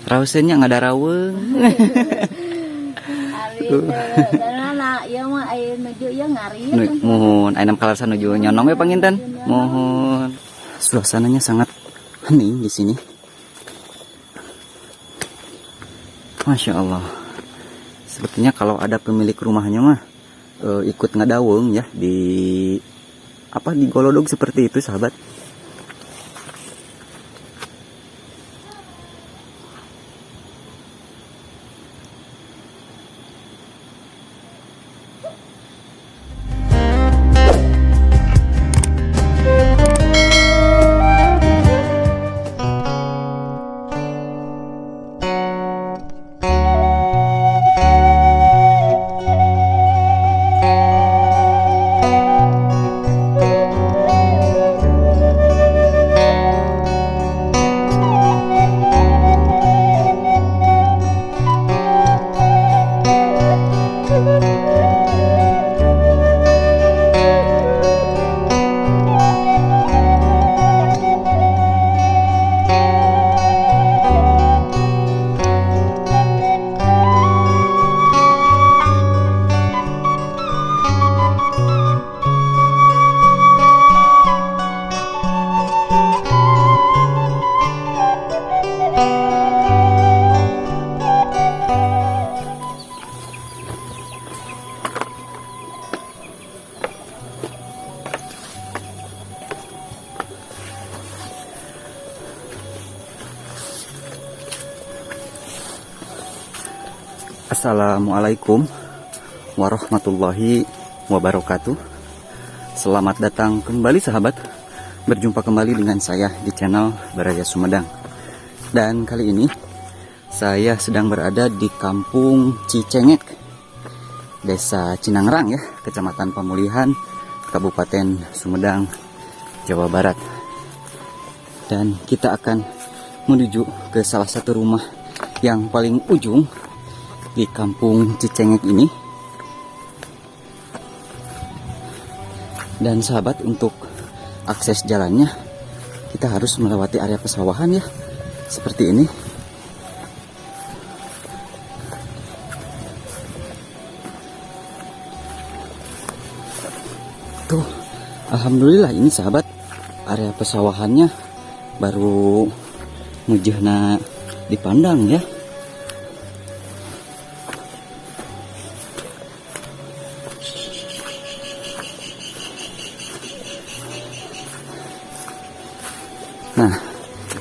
Raoseun nya ngadaraweng. Ari teu danana ieu mah aya nuju ieu ngarit. Muhun, aya kalasan nuju nyonong we panginten. Muhun. Suasananya sangat hening di sini. Masya Allah. Sepertinya kalau ada pemilik rumahnya mah ikut ngadaweng ya di apa di golodog seperti itu sahabat. Assalamualaikum warahmatullahi wabarakatuh. Selamat datang kembali sahabat. Berjumpa kembali dengan saya di channel Baraya Sumedang. Dan kali ini saya sedang berada di Kampung Cicengek, Desa Cinangrang ya, Kecamatan Pamulihan, Kabupaten Sumedang, Jawa Barat. Dan kita akan menuju ke salah satu rumah yang paling ujung di Kampung Cicengek ini. Dan sahabat, untuk akses jalannya kita harus melewati area pesawahan ya, seperti ini. Tuh, alhamdulillah ini sahabat, area pesawahannya baru mujehna dipandang ya. Nah,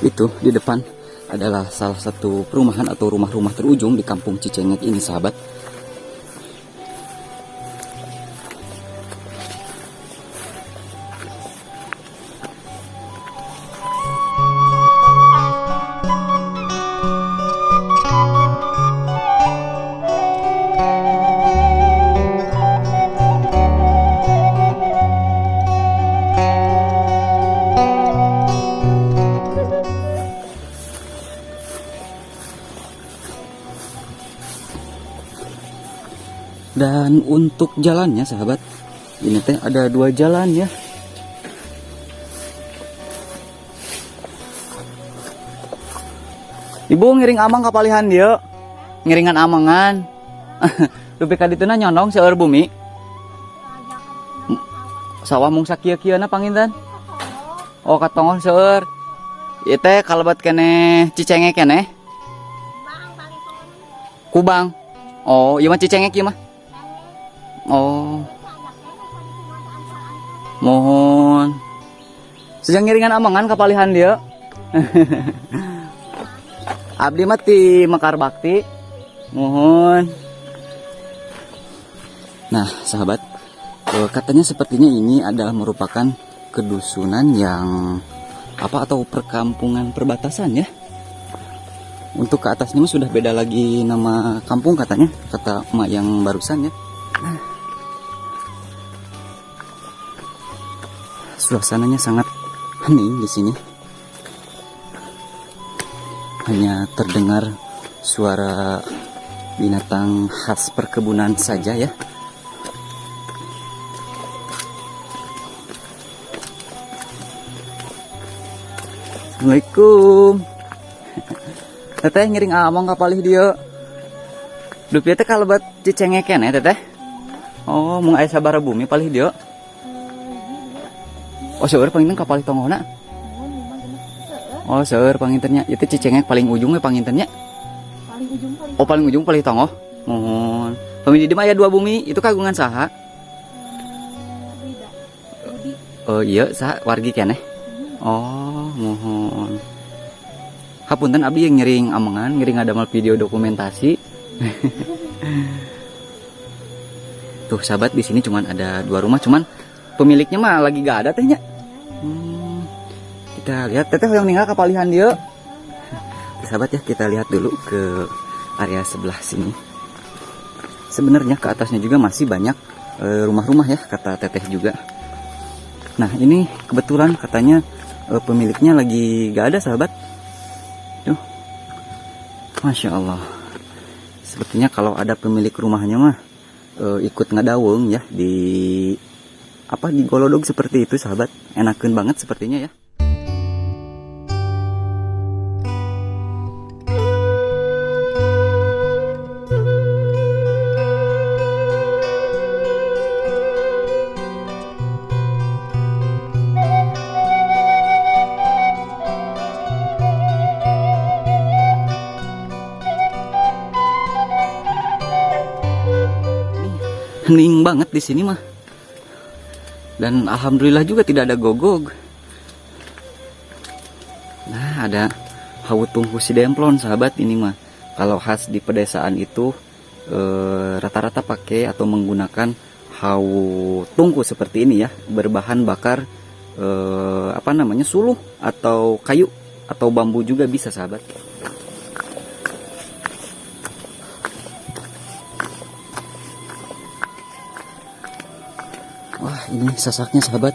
itu di depan adalah salah satu perumahan atau rumah-rumah terujung di Kampung Cicengek ini sahabat. Dan untuk jalannya sahabat, ini teh ada dua jalan ya. Ibu ngiring amang kapalihan dia, ngiringan amangan. Dupi ka dituna nyondong seueur bumi. Sawah mung sakieu-kieuna panginten. Oh, katongol seueur. Ieu teh kalebet keneh Cicengek keneh. Kubang. Oh, ieu mah Cicengek ieu mah. Oh. Mohon. Sejang ngiringan amangan kapalihan dia. Abdi mah ti Mekar Bakti. Mohon. Nah, sahabat, katanya sepertinya ini adalah merupakan kedusunan yang apa atau perkampungan perbatasan ya. Untuk ke atasnya mah sudah beda lagi nama kampung katanya, kata emak yang barusan ya. Nah, suasananya sangat hening di sini. Hanya terdengar suara binatang khas perkebunan saja ya. Assalamualaikum. Teteh ngiring ameng ka palih dieu. Dupi teh kalebet Cicengek keneh teteh. Oh, mung aya sabaraha bumi palih dieu? Oh, seueur panginten ka palih tonggohna. Oh, seueur panginten nya. Itu Cicengek paling ujung we panginten nya. Paling ujung paling. Oh, paling ujung palih tonggoh. Muhun. Pami di dieu mah aya dua bumi, itu kagungan saha? Beda. Budi. Oh iya, saha wargi keneh. Oh, muhun. Hapunten abdi yang ngiring amengan, ngiring ngadamel video dokumentasi. Tuh sahabat, di sini cuman ada dua rumah, cuman pemiliknya mah lagi gak ada teh nya. Kita lihat teteh yang ninggal kapalihan dia. Sahabat ya, kita lihat dulu ke area sebelah sini. Sebenarnya ke atasnya juga masih banyak rumah-rumah ya, kata teteh juga. Nah, ini kebetulan katanya pemiliknya lagi gak ada sahabat. Tuh. Masya Allah. Sepertinya kalau ada pemilik rumahnya mah ikut ngadaweng ya di apa di golodog seperti itu sahabat. Enakeun banget sepertinya ya. Hening banget di sini mah. Dan alhamdulillah juga tidak ada gogog. Nah, ada hawu tungku sidemplon sahabat ini mah. Kalau khas di pedesaan itu rata-rata pakai atau menggunakan hawu tungku seperti ini ya, berbahan bakar apa namanya suluh atau kayu atau bambu juga bisa sahabat. Wah, ini sasaknya sahabat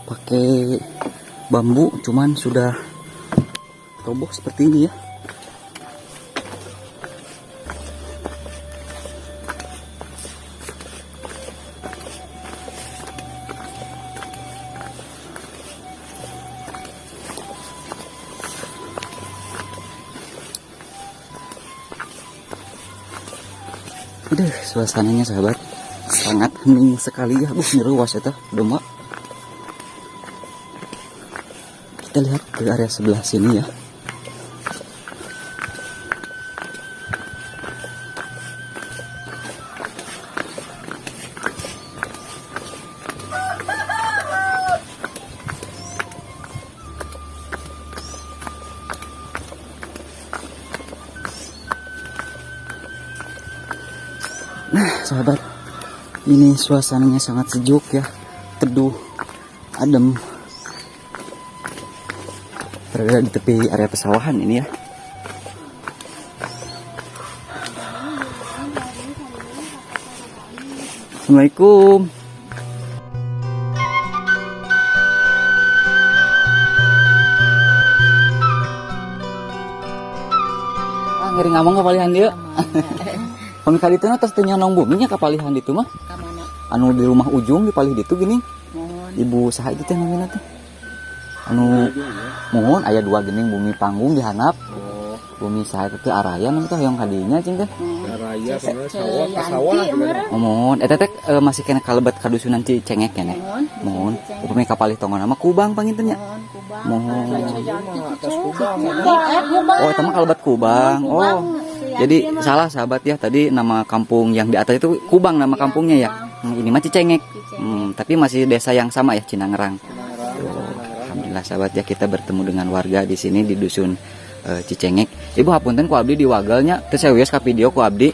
pakai bambu, cuman sudah roboh seperti ini ya. Aduh, suasananya sahabat sangat hening sekali ya. Nyeruas eta domba. Kita lihat ke area sebelah sini ya. Nah, sahabat, ini suasananya sangat sejuk ya, teduh, adem. Berada di tepi area pesawahan ini ya. Assalamualaikum. Ah, ngiring ameng kapalihan dieu. Pami ka ditu tos teu nyonong bumi nya kapalihan ditu mah. Ka mana? Anu di rumah ujung di palih ditu gini. Muhun. Ibu saha itu teh namina teh? Anu muhun aya dua geuning bumi panggung di handap. Oh, Bumi saha itu teh araya nu teh hoyong kadinya cing teh. Raya pokoknya sawah, ka sawah Yanti, gitu. meureun. Oh, muhun eta teh masih kena kalebet kadusunan Cicengek keneh. Muhun. Muhun. Upami kapalih tonggoh mah Kubang panginten nya. Muhun Kubang. Muhun. Atas Kubang. Kubang. Oh, eta mah kalebet Kubang. Kubang. Oh. Jadi salah sahabat ya, tadi nama kampung yang di atas itu Kubang nama Iya, kampungnya ya. Kubang. Ini mah Cicengek. Cicengek. Tapi masih desa yang sama ya, Cinangrang. Tuh, alhamdulillah sahabat ya, kita bertemu dengan warga di sini di dusun Cicengek. Ibu hapunten ku abdi diwagelnya, teu sawios ka video ku abdi.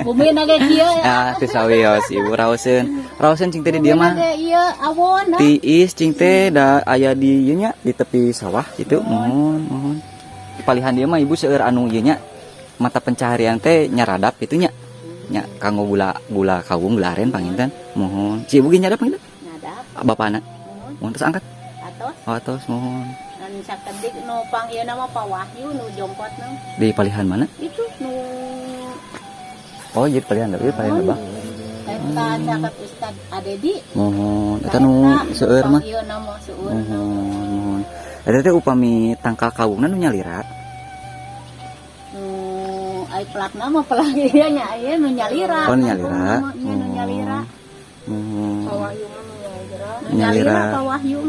Bumi na ge kieu ya. Ah, teu sawios ibu raoseun. Raoseun cing teh di dieu mah. Bumi na ge ieu awon. Tiis cing teh da aya di ieu nya di tepi sawah gitu. Muhun, muhun. Palihan dieu mah ibu seueur anu ieu nya mata pencaharian teh nyaradap itu nya. Nya kanggo gula gula kawung gula aren panginten. Muhun. Si ibu ge nyadap panginten? Nyadap. Bapana. Muhun. Muhun terus angkat. Atos. Oh, atos muhun. Anu sakedik nu pang ieu nama Pak Wahyu nu jongkotna. Di palihan mana? Itu nu Oh, iya palihan tapi palihan lebah. Eta caket Ustad Adedi. Muhun. Eta nu seueur mah. Ieu nama seueur. Muhun, muhun. Eta teh upami tangkal kawungna nu nyalira. Ai pelakna mah pelak ieu nya ieu nu nyalira. Oh, nu nyalira. Nya nu nyalira. Muhun. Wahyu mah nu nyalira. Nu nyalira Nyalira. Pak Wahyu.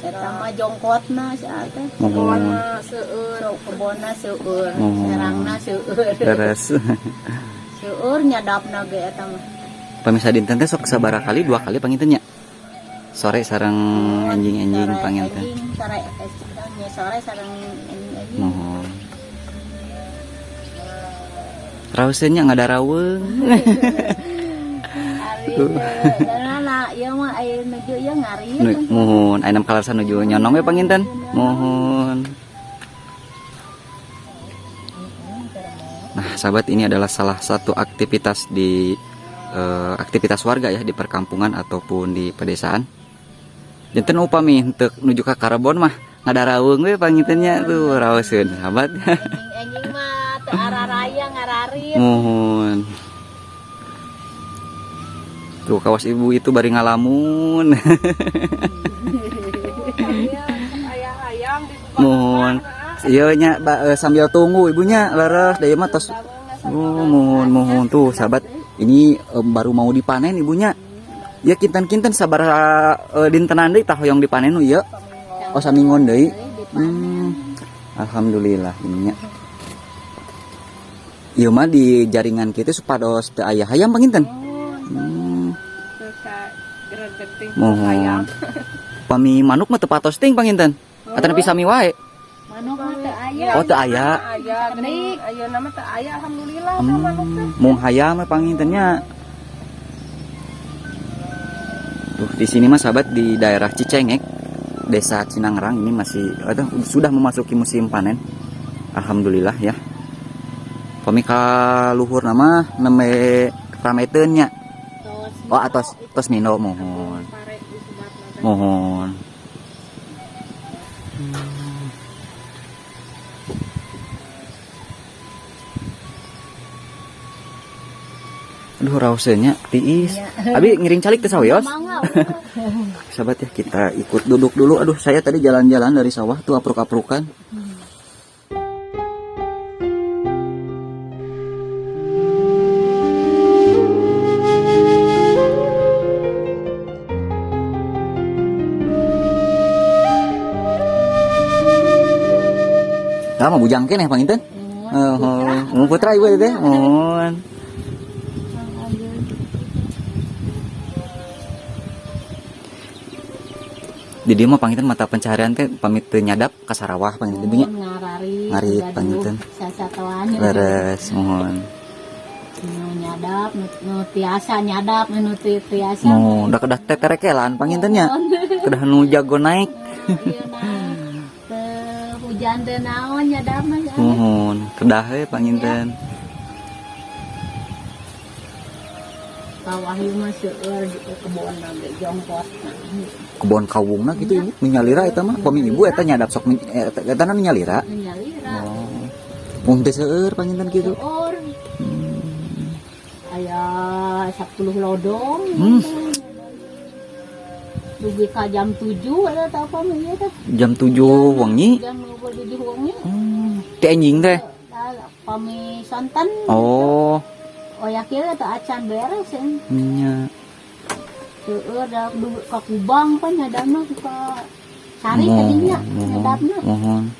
Eta mah jongkotna si teh. Muhun. Kebonna seueur. Sok kebonna seueur, Oh. serangna seueur. Leres. Seueur nyadapna ge eta mah. Pamisa dinten teh sok sabaraha kali, dua kali panginten nya. Sore sareng enjing-enjing Sore panginten. enjing, sore nya sore sareng enjing-enjing. Muhun. Raoseun nya ngadaraweung. Ari teh danana ieu mah aya nuju ieu ngarit. Muhun, aya kalarsan nuju nyonong we panginten. Muhun. Nah, sahabat, ini adalah salah satu aktivitas di aktivitas warga ya di perkampungan ataupun di pedesaan. Janten upami henteu nuju ka karbon mah ngadaraweung we panginten nya tuh raoseun sahabat. Enjing-enjing mah teu araraya ngararit. Muhun. Tuh kawas ibu itu bari ngalamun. Aya hayam di Muhun. Iya nya sambil tunggu ibunya leres da ieu mah tos. Oh, muhun muhun tuh sahabat. Ini baru mau dipanen ibunya. Ya kinten-kinten sabaraha dintenan deui tah hoyong dipanen nu ieu. Oh, saminggon deui. Alhamdulillah ininya. Ieu mah di jaringan kitu supados teu aya hayam panginten. Muhun. Pami manuk mah teu patos ting panginten. Atanapi sami wae. Manuk mah teu aya. Oh, teu aya. Aya geuning ayeuna mah teu aya alhamdulillah tah manuk teh. Mung hayam we pangintennya. Tuh di sini mah sahabat di daerah Cicengek, Desa Cinangrang ini masih atau sudah memasuki musim panen. Alhamdulillah ya. Pami ka luhur nama nembe rameteun nya. Tos. Oh, atos tos mino muhun. Pare disebatna teh. Muhun. Aduh raoseun nya tiis. Abi ngiring calik teh sawios. Mangga. Sahabat ya, kita ikut duduk dulu. Aduh, saya tadi jalan-jalan dari sawah tuh apruk-aprukan. Nah, mau bujang keneh panginten? Oh, mau putra ibu teh. Mohon. Di dieu mah panginten mata pencaharian teh pamit teu nyadap ka sarawah panginten ibunya. Ngararit. Ngarit, panginten. Sasatoan. Leres, mohon. Nu nyadap, nu tiasa nyadap, nu tiasa. Mau udah kedah teterekelan panginten nya. Kedah nu jago naik. Ieu naik. Teu hujan teu naon nyadap mah. Ya. Mohon, kedah we panginten. Pak Wahyu mah seueur di kebon ge jongkotna. Kebon kawungna gitu ibu, nu nyalira eta mah. Pami ibu eta nyadap sok eta na nu nyalira. Nu nyalira. Oh. Mun teh seueur panginten kitu. Seueur. Aya 10 lodong. Dugi ka jam 7 eta teh apa mah ieu teh? Jam 7 wengi. Jam 7 wengi. Teh anjing teh. Pami sonten. Oh, Oyak ieu teh acan beres ya. nya. Seueur da dugi ka Kubang pan nyadapna ka Sari tadinya nyadapna. Mohon.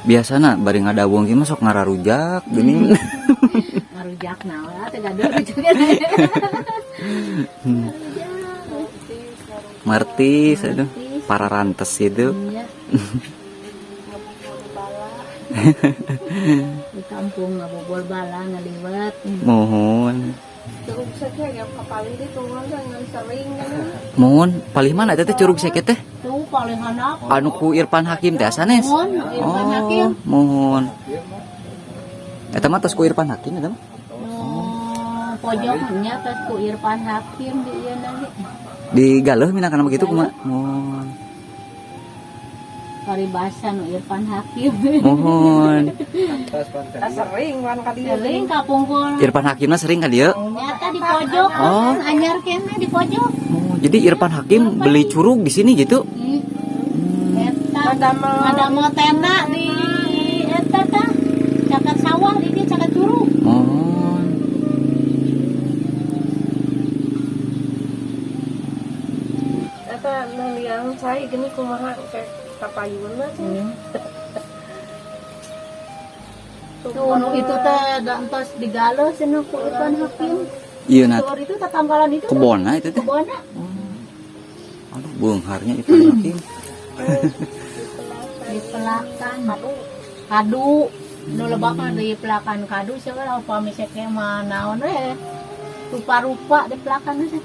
Biasana bari ngadawung ki mah sok ngararujak geuning. Ngarujak naon teh gaduh juga. Martis aduh, para rantes itu. Iya. Di kampung ngabobol bala ngaliwet. Mohon. Curug seke ya kapalih di tunggal ngan sering kan. Mohon, palih mana teh curug seke teh? Tuh paling handap. Anu ku Irfan Hakim teh sanes. Mohon, Irfan Hakim. Mohon. Eta mah tos ku Irfan Hakim eta mah. Nu pojoknya tos ku Irfan Hakim di ieu na ge. Di galeuh minangkana begitu kumaha? Mohon. Paribasa nu Irfan Hakim. Mohon. Sering wan ka dieu. Sering kapungkur. Irfan Hakimna sering ka dieu? Nyata di pojok Oh. kan anyar keneh di pojok. Oh, jadi Irfan Hakim beli curug di sini gitu? Eta ngadamel tenda di eta tah. Caket sawah di dieu caket curug. Mohon. Eta neliang cai gini kumaha kayak kapayunna sih. Tuh nu itu teh da entos digaleuh cenah ku Irfan Hakim. Iya nah, Tuh itu tatangkalan itu. kebonna itu teh. Kebonna. Aduh, beungharnya Irfan Hakim. Dipelakan kadu nu lebakna dipelakan kadu siapa lah upami seke mah naon we rupa-rupa dipelakan teh.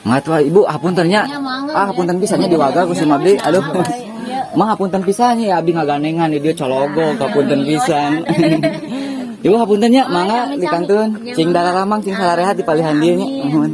Nggak tuh ibu, hapunten nya. Ya, mangga, Ah, ya. hapunten pisan nya diwaga ku si Mabli. Aduh. Iya. Mah hapunten pisan nya ya abdi ngagandengan di dieu cologok hapunten pisan. Ibu hapunten nya, mangga sami-sami. dikantun. Ya, Cing dararamang cing sararehat di palihan dieu nya. Amin. Nuhun.